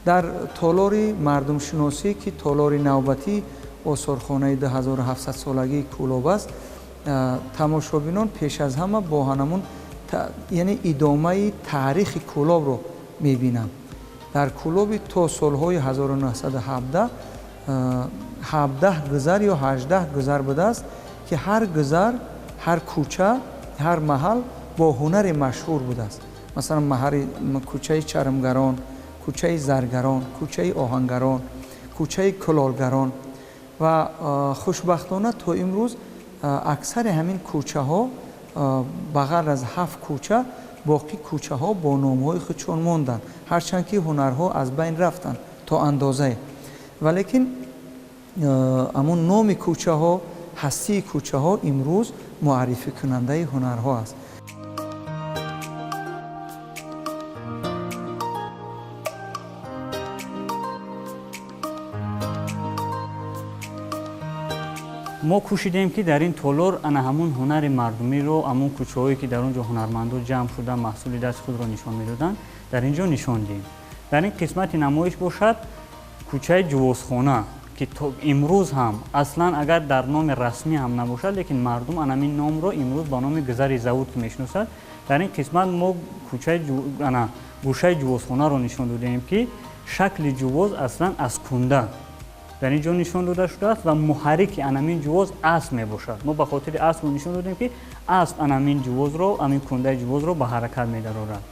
Дар толори мардумшиносӣ, ки толори навбатии осорхонаи 2700-солагии Кӯлоб аст, тамошобинон пеш аз ҳама бо ҳанамун, яъне идомаи таърихи Кӯлобро мебинанд. Дар Кӯлоби то солҳои 1917 17 гузар ё 18 гузар будааст, ки ҳар гузар, ҳар кӯча, ҳар маҳал бо ҳунари машҳур будааст. Масалан, кӯчаи чармгарон, кӯчаи заргарон, кӯчаи оҳангарон, кӯчаи кулолгарон ва хушбахтона то имрӯз аксари ҳамин кӯчаҳо ба ғайр аз 7 кӯча боқӣ кӯчаҳо бо номҳои худшон монданд, ҳарчанд ки ҳунарҳо аз байн рафтанд то андозае, валекин ҳамон номи кӯчаҳо, ҳастии кӯчаҳо имрӯз муаррификунандаи ҳунарҳо аст. Мо кӯшидем, ки дар ин толор ана ҳамун ҳунари мардумиро, ҳамун кӯчаҳое ки дар он ҷо ҳунармандо ҷамъ шуда маҳсули дасти худро нишон медоданд, дар ин ҷо нишон диҳем. Дар ин қисмати намоиш бошад кӯчаи ҷувозхона, ки то имрӯз ҳам аслан агар дар номи расмӣ ҳам набошад, лекин мардум анамин номро имрӯз ба номи гузари завуд ки мешиносад. Дар ин қисмат мо ана гӯшаи ҷувозхонаро нишон додаем, ки шакли ҷувоз аслан аз кунда дар ин ҷо нишон дода шудааст ва муҳаррики анамин ҷувоз асп мебошад. Мо ба хотири аспро нишон додем, ки асп анамин ҷувозро, амин кундаи ҷувозро ба ҳаракат медарорад.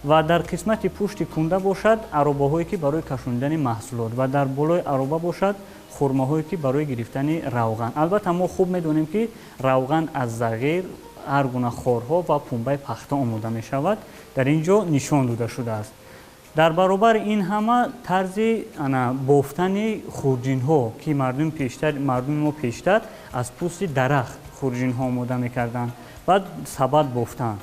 Ва дар қисмати пушти кунда бошад аробаҳое, ки барои кашондани маҳсулот, ва дар болои ароба бошад хурмаҳое, ки барои гирифтани равған. Албатта мо хуб медонем, ки равған аз зағир, ҳар гуна хорҳо ва пунбаи пахта омода мешавад. Дар ин ҷо нишон дода шудааст. Дар баробари ин ҳама тарзи бофтани хурҷинҳо, ки мардуми мо пештар аз пӯсти дарахт хурҷинҳо омода мекарданд, баъд сабад бофтанд.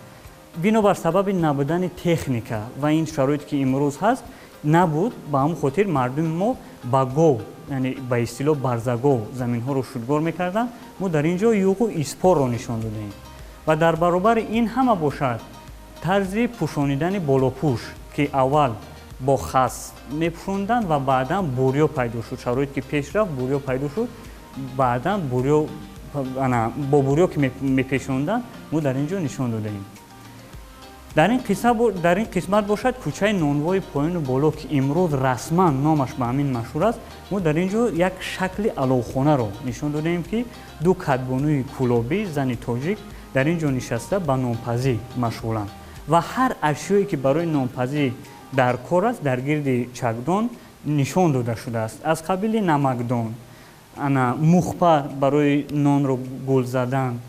Бинобар сабаби набудани техника ва ин шароите ки имрӯз ҳаст набуд, ба ҳамон хотир мардуми мо ба гов, яъне ба истилоҳ барзагов заминҳоро шудгор мекарданд. Мо дар ин ҷо юғу испорро нишон додаем. Ва дар баробари ин ҳама бошад тарзи пӯшонидани болопӯш, ки аввал бо хас мепӯшонданд ва баъдан бурё пайдо шуд. Шароите ки пеш рафт, бурё пайдо шуд, баъдан бо бурё ки мепешонданд, мо дар ин ҷо нишон додаем. Дар ин қисмат бошад кӯчаи нонвои поёну боло, ки имрӯз расман номаш ба ҳамин машҳур аст. Мо дар ин ҷо як шакли аловхонаро нишон додаем, ки ду кадбонуи кӯлобӣ, зани тоҷик, дар ин ҷо нишаста ба нонпазӣ машғуланд ва ҳар ашёе ки барои нонпазӣ дар кор аст, дар гирди чакдон нишон дода шудааст. Аз қабили намакдон, ана мухпар барои нонро гул задан,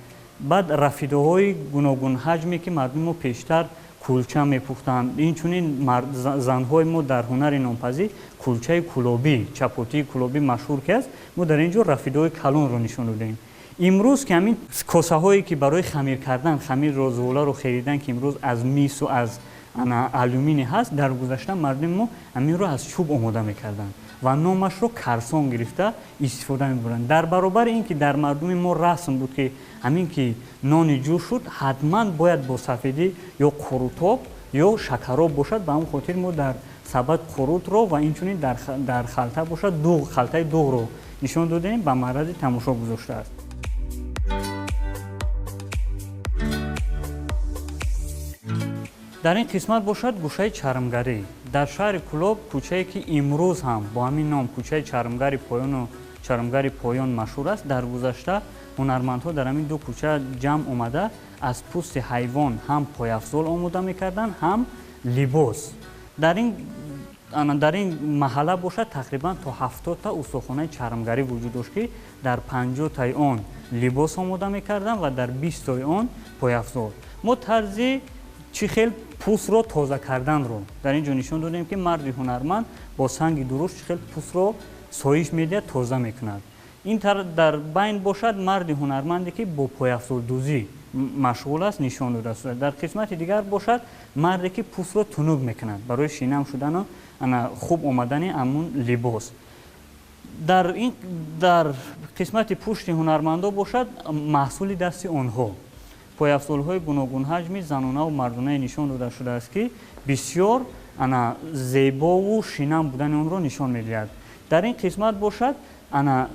баъд рафидоҳои гуногунҳаҷме ки мардуми мо пештар кулча мепухтанд. Инчунин занҳои мо дар ҳунари нонпазӣ кулчаи кӯлобӣ, чапотии кӯлобӣ машҳур ки аст, мо дар ин ҷо рафидоҳои калонро нишон додаем. Имрӯз ки ҳамин косаҳое ки барои хамир кардан, хамирро, золаро херидан, ки имрӯз аз мису аз алюминий ҳаст, дар гузашта мардуми мо ҳаминро аз чӯб омода мекарданд ва номашро карсон гирифта истифода мебурданд. Дар баробари ин ки дар мардуми мо расм буд, ки ҳамин ки нони ҷӯш шуд, ҳатман бояд бо сафедӣ ё қурутоб ё шакароб бошад. Ба ҳамон хотир мо дар сабад қурутро ва инчунин дар халта бошад дуғ, халтаи дуғро нишон додаем, ба маърази тамошо гузоштааст. Дар ин қисмат бошад гӯшаи чармгарӣ. Дар шаҳри Кӯлоб кӯчае ки имрӯз ҳам бо ҳамин ном кӯчаи чармгари поёну чармгари поён машҳур аст, дар гузашта ҳунармандҳо дар ҳамин ду кӯча ҷамъ омада аз пӯсти ҳайвон ҳам пойафзол омода мекарданд, ҳам либос. Дар ин маҳалла бошад тақрибан то 70 устохонаи чармгарӣ вуҷуд дошт, ки дар 50 он либос омода мекарданд ва дар 20 он пойафзол. Мо тарзи чӣ хел пӯстро тоза карданро дар ин ҷо нишон додем, ки марди ҳунарманд бо санги дурушт чӣ хел пӯстро соиш медиҳад, тоза мекунад. Ин дар байн бошад марди ҳунарманде, ки бо пойафзолдӯзӣ машғул аст, нишон дода шудааст. Дар қисмати дигар бошад марде, ки пӯстро тунук мекунад барои шинам шудану хуб омадани ҳамун либос. Дар қисмати пушти ҳунармандо бошад маҳсули дасти онҳо, пойафзолҳои гуногунҳаҷми занонаву мардонае нишон дода шудааст, ки бисёр ана зебову шинам будани онро нишон медиҳад. Дар ин қисмат бошад ана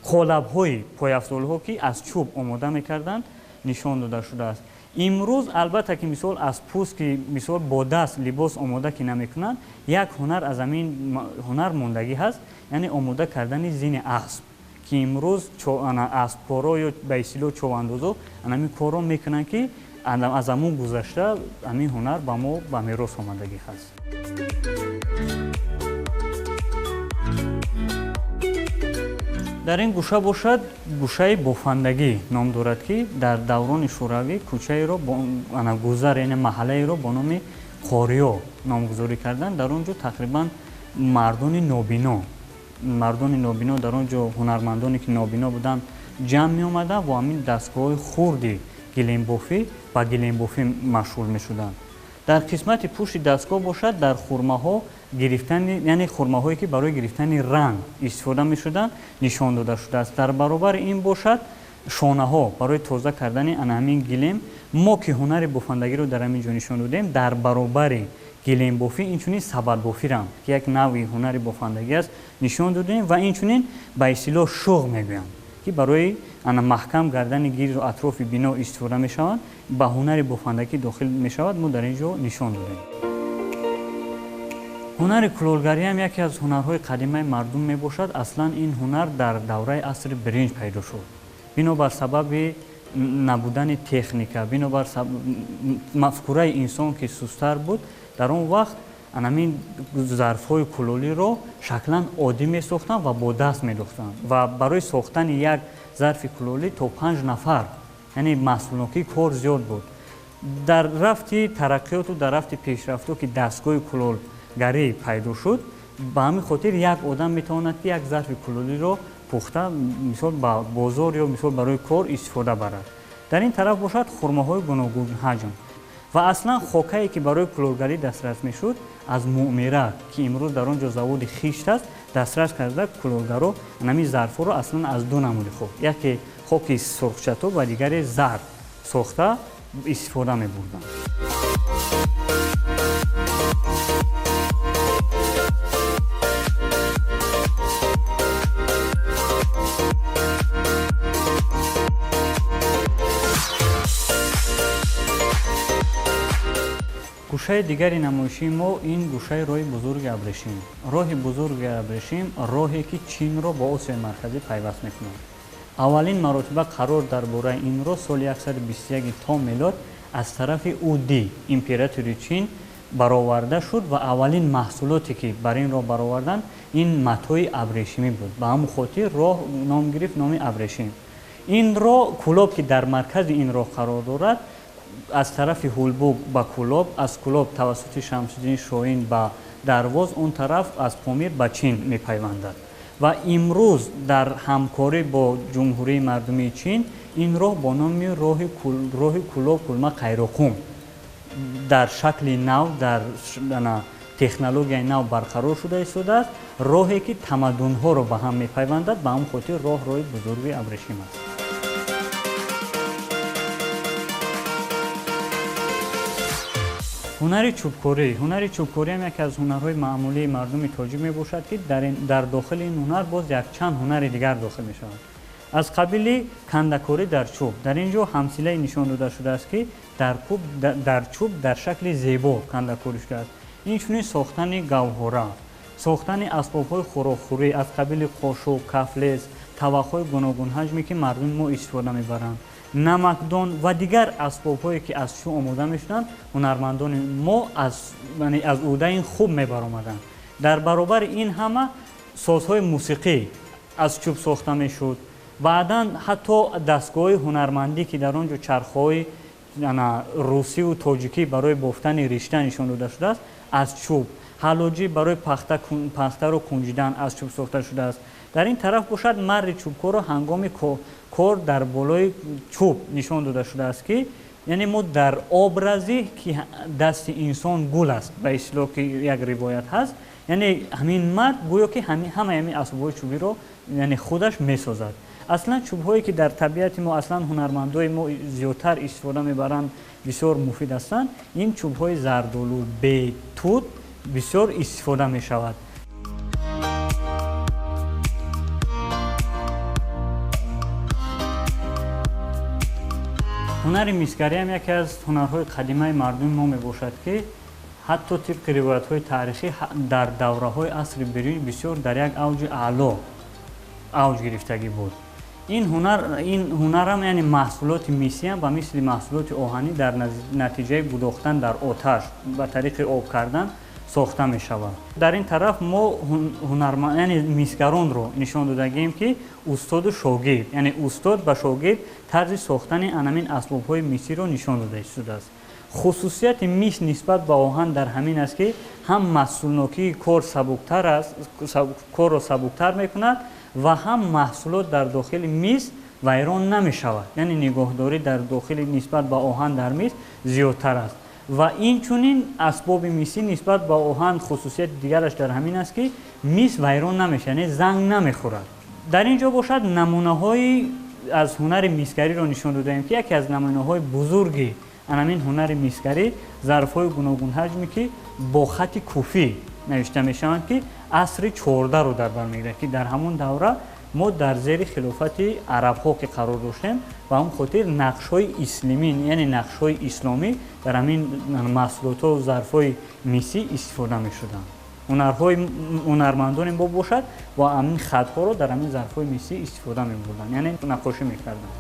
қолабҳои пойафзолҳо, ки аз чӯб омода мекарданд, нишон дода шудааст. Имрӯз албатта ки мисол аз пӯст, ки мисол бо даст либос омода ки намекунанд, як ҳунар аз ҳамин ҳунар мондагӣ ҳаст, яъне омода кардани зини асп, ки имрӯз аспкоро ё ба истилоҳ човандозо ҳамин корро мекунанд, ки аз ҳамун гузашта ҳамин ҳунар ба мо ба мерос омадагӣ ҳаст. Дар ин гӯша бошад гӯшаи бофандагӣ ном дорад, ки дар даврони шӯравӣ кӯчаеро гузар, яъне маҳаллаеро бо номи Қориё номгузорӣ карданд. Дар он ҷо тақрибан мардони нобино дар он ҷо ҳунармандоне ки нобино буданд ҷамъ меомаданд ва ҳамин дастгоҳҳои хурди гилембофӣ ба гилембофӣ машғул мешуданд. Дар қисмати пушти дастгоҳ бошад дар хурмаҳо гирифтани, яъне хурмаҳое ки барои гирифтани ранг истифода мешуданд, нишон дода шудааст. Дар баробари ин бошад шонаҳо барои тоза кардани ана ҳамин гилем. Мо ки ҳунари бофандагиро дар ҳамин ҷо нишон додем, дар баробари гилембофӣ инчунин сабадбофирам, ки як навъи ҳунари бофандагӣ аст, нишон додем ва инчунин ба истилоҳ шуғ мегӯянд, ки барои ана маҳкам гардани гирду атрофи бино истифода мешаванд, ба ҳунари бофандагӣ дохил мешавад, мо дар ин ҷо нишон додем. Ҳунари кулолгарӣ ҳам яке аз ҳунарҳои қадимаи мардум мебошад. Аслан ин ҳунар дар давраи асри биринҷ пайдо шуд. Бинобар сабаби набудани техника, бинобар мафкураи инсон ки сустар буд, дар он вақт ҳамин зарфҳои кулолиро шаклан оддӣ месохтанд ва бо даст медохтанд ва барои сохтани як зарфи кулолӣ то 5 нафар, яъне маҳсулнокии кор зиёд буд. Дар рафти тараққиёту дар рафти пешрафту ки дастгоҳи кулолгарӣ пайдо шуд, ба ҳамин хотир як одам метавонад ки як зарфи кулолиро пухта мисол ба бозор ё мисол барои кор истифода барад. Дар ин тараф бошад хурмаҳои гуногунҳаҷм ва аслан хокае ки барои кулолгарӣ дастрас мешуд аз Муъмира, ки имрӯз дар он ҷо заводи хишт аст, дастрас карда кулолгаро ҳамин зарфҳоро аслан аз ду намуди хок, яке хоки сурхчато ва дигаре зард сохта истифода мебурданд. Гӯшаи дигари намоишии мо ин гӯшаи роҳи бузурги Абрешим. Роҳи бузурги Абрешим роҳе ки Чинро бо Осиёи Марказӣ пайваст мекунад. Аввалин маротиба қарор дар бораи ин роҳ соли 121 то мелод аз тарафи Уди, императори Чин, бароварда шуд ва аввалин маҳсулоте ки бар ин роҳ бароварданд ин матои абрешимӣ буд. Ба ҳамон хотир роҳ ном гирифт номи Абрешим. Ин роҳ Кулоб ки дар маркази ин роҳ қарор дорад, аз тарафи Ҳулбук ба Кулоб, аз Кулоб тавассути Шамсиддини Шоҳин ба Дарвоз, он тараф аз Помир ба Чин мепайвандад. Ва имрӯз дар ҳамкорӣ бо Ҷумҳурии Мардумии Чин ин роҳ бо номи роҳи Кулоб Кулма Қайроқум дар шакли нав, дар технологияи нав барқарор шуда истодааст. Роҳе ки тамаддунҳоро ба ҳам мепайвандад, ба ҳамон хотир роҳ роҳи бузурги Абрешим аст. Ҳунари чӯбкорӣ. Ҳунари чӯбкорӣ ҳам яке аз ҳунарҳои маъмулии мардуми тоҷик мебошад, ки дар дохили ин ҳунар боз якчанд ҳунари дигар дохил мешавад. Аз қабили кандакорӣ дар чӯб. Дар ин ҷо ҳамсилае нишон дода шудааст, ки дар чӯб дар шакли зебо кандакорӣ шудааст. Инчунин сохтани гавҳора, сохтани асбобҳои хӯрокхӯрӣ аз қабили қошуқ, кафлез, тавақҳои гуногунҳаҷме ки мардуми мо истифода мебаранд, намакдон ва дигар асбобҳое ки аз чӯб омода мешуданд, ҳунармандони мо аз ӯҳдаи ин хуб мебаромаданд. Дар баробари ин ҳама созҳои мусиқӣ аз чӯб сохта мешуд. Баъдан ҳатто дастгоҳҳои ҳунармандӣ ки дар он ҷо чархҳои русиву тоҷикӣ барои бофтани ришта нишон дода шудааст, аз чӯб, ҳалоҷӣ барои пахтаро кунҷидан аз чӯб сохта шудааст. Дар ин тараф бошад марди чӯбкорро ҳангоми кор дар болои чӯб нишон дода шудааст, ки яъне мо дар образе ки дасти инсон гул аст, ба истилоҳ ки як ривоят ҳаст, яъне ҳамин мард гӯё ки ҳамаи ҳамин асбобҳои чӯбиро яъне худаш месозад. Аслан чӯбҳое ки дар табиати мо, аслан ҳунармандои мо зиёдтар истифода мебаранд, бисёр муфид ҳастанд. Ин чӯбҳои зардолу, бед, тут бисёр истифода мешавад. Ҳунари мисгариам яке аз ҳунарҳои қадимаи мардуми мо мебошад, ки ҳатто тибқи ривоятҳои таърихӣ дар давраҳои асри биринҷ бисёр дар як авҷи аъло авҷ гирифтагӣ буд. Ин ҳунарам, яъне маҳсулоти мисиам ба мисли маҳсулоти оҳанӣ дар натиҷаи гудохтан дар оташ ба тариқи об кардан сохта мешавад. Дар ин тараф мо яъне мисгаронро нишон додагием, ки устоду шогирд, яъне устод ба шогирд тарзи сохтани анамин асбобҳои мисиро нишон дода шудааст. Хусусияти мис нисбат ба оҳан дар ҳамин аст, ки ҳам маҳсулнокии кор сабуктар аст, корро сабуктар мекунад ва ҳам маҳсулот дар дохили мис вайрон намешавад, яъне нигоҳдорӣ дар дохили нисбат ба оҳан дар мис зиёдтар аст. Ва инчунин асбоби мисӣ нисбат ба оҳан хусусияти дигараш дар ҳамин аст, ки мис вайрон намешавад, яъне занг намехӯрад. Дар ин ҷо бошад намунаҳои аз ҳунари мисгариро нишон додаем, ки яке аз намунаҳои бузурги анамин ҳунари мисгарӣ зарфҳои гуногунҳаҷме, ки бо хати куфӣ навишта мешаванд, ки асри 14-ро дар бар мегирад, ки дар ҳамон давра мо дар зери хилофати арабҳо ки қарор доштем, ба ҳамон хотир нақшҳои ислимӣ, яъне нақшҳои исломӣ дар ҳамин маҳсулотҳо зарфҳои мисӣ истифода мешуданд. Ҳунармандони мо бошад бо ҳамин хатҳоро дар ҳамин зарфҳои мисӣ истифода мебурданд, яъне наққошӣ мекарданд.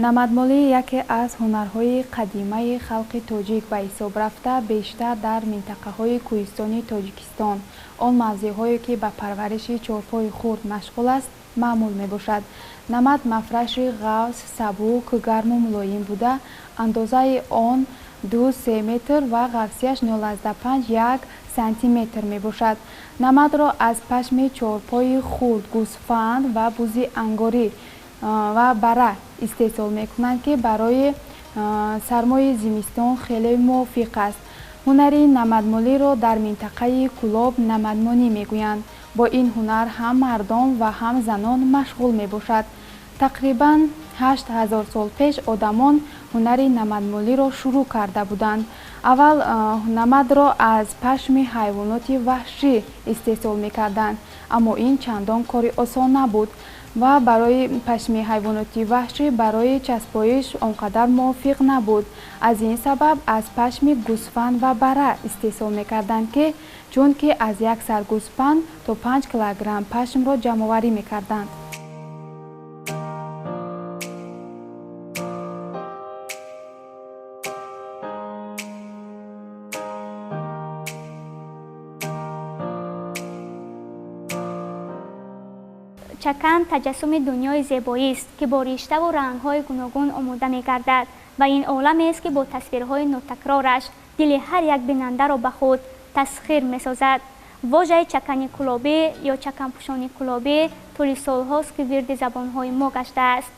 Намадмолӣ яке аз ҳунарҳои қадимаи халқи тоҷик ба ҳисоб рафта, бештар дар минтақаҳои кӯҳистони Тоҷикистон, он мавзеъҳое ки ба парвариши чорпои хурд машғул аст, маъмул мебошад. Намад мафраши ғафз, сабук, гарму мулоим буда, андозаи он 2-3 метр ва ғафсияш 0,5-1 сантиметр мебошад. Намадро аз пашми чорпои хурд, гӯсфанд ва бузи ангорӣ ва бара истеҳсол мекунанд, ки барои сармои зимистон хеле мувофиқ аст. Ҳунари намадмолиро дар минтақаи Кӯлоб намадмонӣ мегӯянд. Бо ин ҳунар ҳам мардон ва ҳам занон машғул мебошад. Тақрибан 8000 сол пеш одамон ҳунари намадмолиро шурӯъ карда буданд. Аввал намадро аз пашми ҳайвоноти ваҳшӣ истеҳсол мекарданд, аммо ин чандон кори осон набуд ва барои пашми ҳайвоноти ваҳшӣ барои часпоиш он қадар мувофиқ набуд. Аз ин сабаб аз пашми гӯсфанд ва бара истеҳсол мекарданд, ки чунки аз як сар гӯсфанд то 5 килограмм пашмро ҷамъоварӣ мекарданд. Чакан таҷассуми дунёи зебоист, ки бо риштаву рангҳои гуногун омода мегардад ва ин оламест, ки бо тасвирҳои нотакрораш дили ҳар як бинандаро ба худ тасхир месозад. Вожаи чакани кӯлобӣ ё чаканпӯшони кӯлобӣ тӯли солҳост, ки вирди забонҳои мо гаштааст.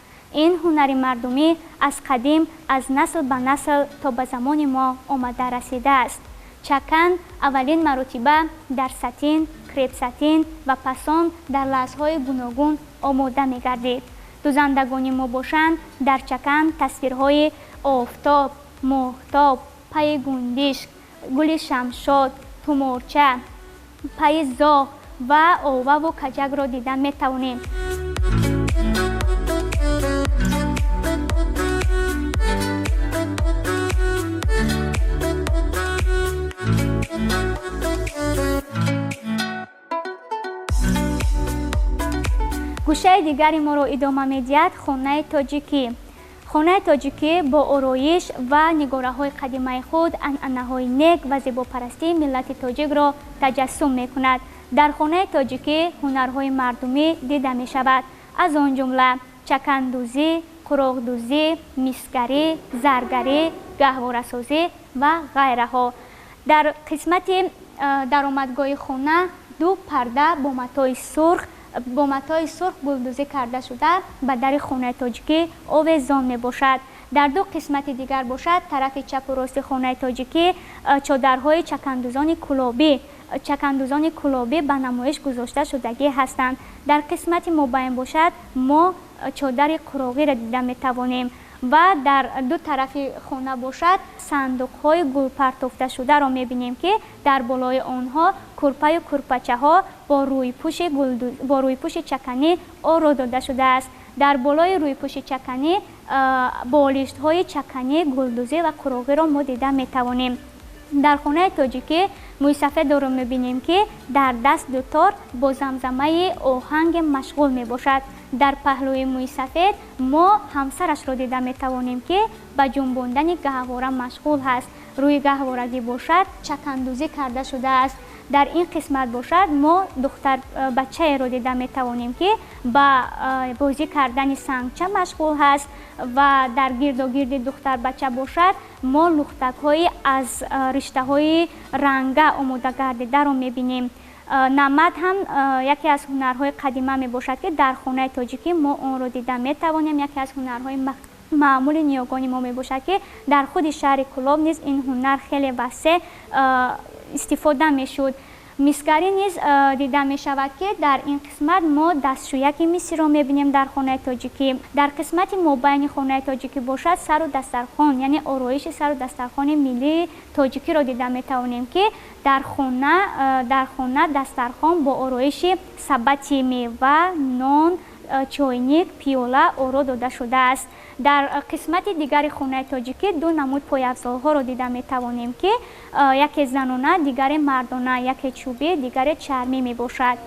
Ин ҳунари мардумӣ аз қадим аз насл ба насл то ба замони мо омада расидааст. Чакан аввалин маротиба дар сатин, крепсатин ва пасон дар лаҳзҳои гуногун омода мегардид. Дузандагони мо бошанд дар чакан тасвирҳои офтоб, моҳтоб, пайи гундишк, гули шамшод, туморча, пайи зоғ ва оваву каҷакро дида метавонем. Гӯшаи дигари моро идома медиҳад хонаи тоҷикӣ. Хонаи тоҷикӣ бо ороиш ва нигораҳои қадимаи худ анъанаҳои нек ва зебопарастии миллати тоҷикро таҷассум мекунад. Дар хонаи тоҷикӣ ҳунарҳои мардумӣ дида мешавад, аз он ҷумла чакандӯзӣ, қуроғдӯзӣ, мисгарӣ, заргарӣ, гаҳворасозӣ ва ғайраҳо. Дар қисмати даромадгоҳи хона ду парда бо матои сурх Бо матои сурх гулдӯзӣ карда шуда ба дари хонаи тоҷикӣ овезон мебошад. Дар ду қисмати дигар бошад, тарафи чапу рости хонаи тоҷикӣ, чодарҳои чакандӯзони кулобӣ ба намоиш гузошта шудагӣ ҳастанд. Дар қисмати мобайн бошад, мо чодари қуроғиро дида метавонем ва дар ду тарафи хона бошад, сандуқҳои гулпартофташударо мебинем, ки дар болои онҳо курпаю курпачаҳо бо рӯйпӯши чаканӣ оро дода шудааст. Дар болои рӯйпӯши чаканӣ болиштҳои чаканӣ, гулдӯзӣ ва қуроғиро мо дида метавонем. Дар хонаи тоҷикӣ мӯйсафедоро мебинем, ки дар даст дутор, бо замзамаи оҳанге машғул мебошад. Дар паҳлӯи мӯйсафед мо ҳамсарашро дида метавонем, ки ба ҷунбондани гаҳвора машғул ҳаст. Рӯи гаҳворагӣ бошад, чакандӯзӣ карда шудааст. Дар ин қисмат бошад, мо духтар бачаеро дида метавонем, ки ба бозӣ кардани сангча машғул ҳаст, ва дар гирдогирди духтарбача бошад, мо лухтакҳои аз риштаҳои ранга омода гардидаро мебинем. Намад ҳам яке аз ҳунарҳои қадима мебошад, ки дар хонаи тоҷикӣ мо онро дида метавонем. Яке аз ҳунарҳои маъмули ниёгони мо мебошад, ки дар худи шаҳри Кӯлоб низ ин ҳунар хеле васеъ истифода мешуд. Мисгарӣ низ дида мешавад, ки дар ин қисмат мо дастшӯяки мисиро мебинем дар хонаи тоҷикӣ. Дар қисмати мобайни хонаи тоҷикӣ бошад, сару дастархон, яъне ороиши сару дастархони миллии тоҷикиро дида метавонем, ки дар хона дастархон бо ороиши сабати мева, нон, чойник, пиёла оро дода шудааст. Дар қисмати дигари хонаи тоҷикӣ ду намуд пойафзолҳоро дида метавонем, ки яке занона, дигаре мардона, яке чӯбӣ, дигаре чармӣ мебошад.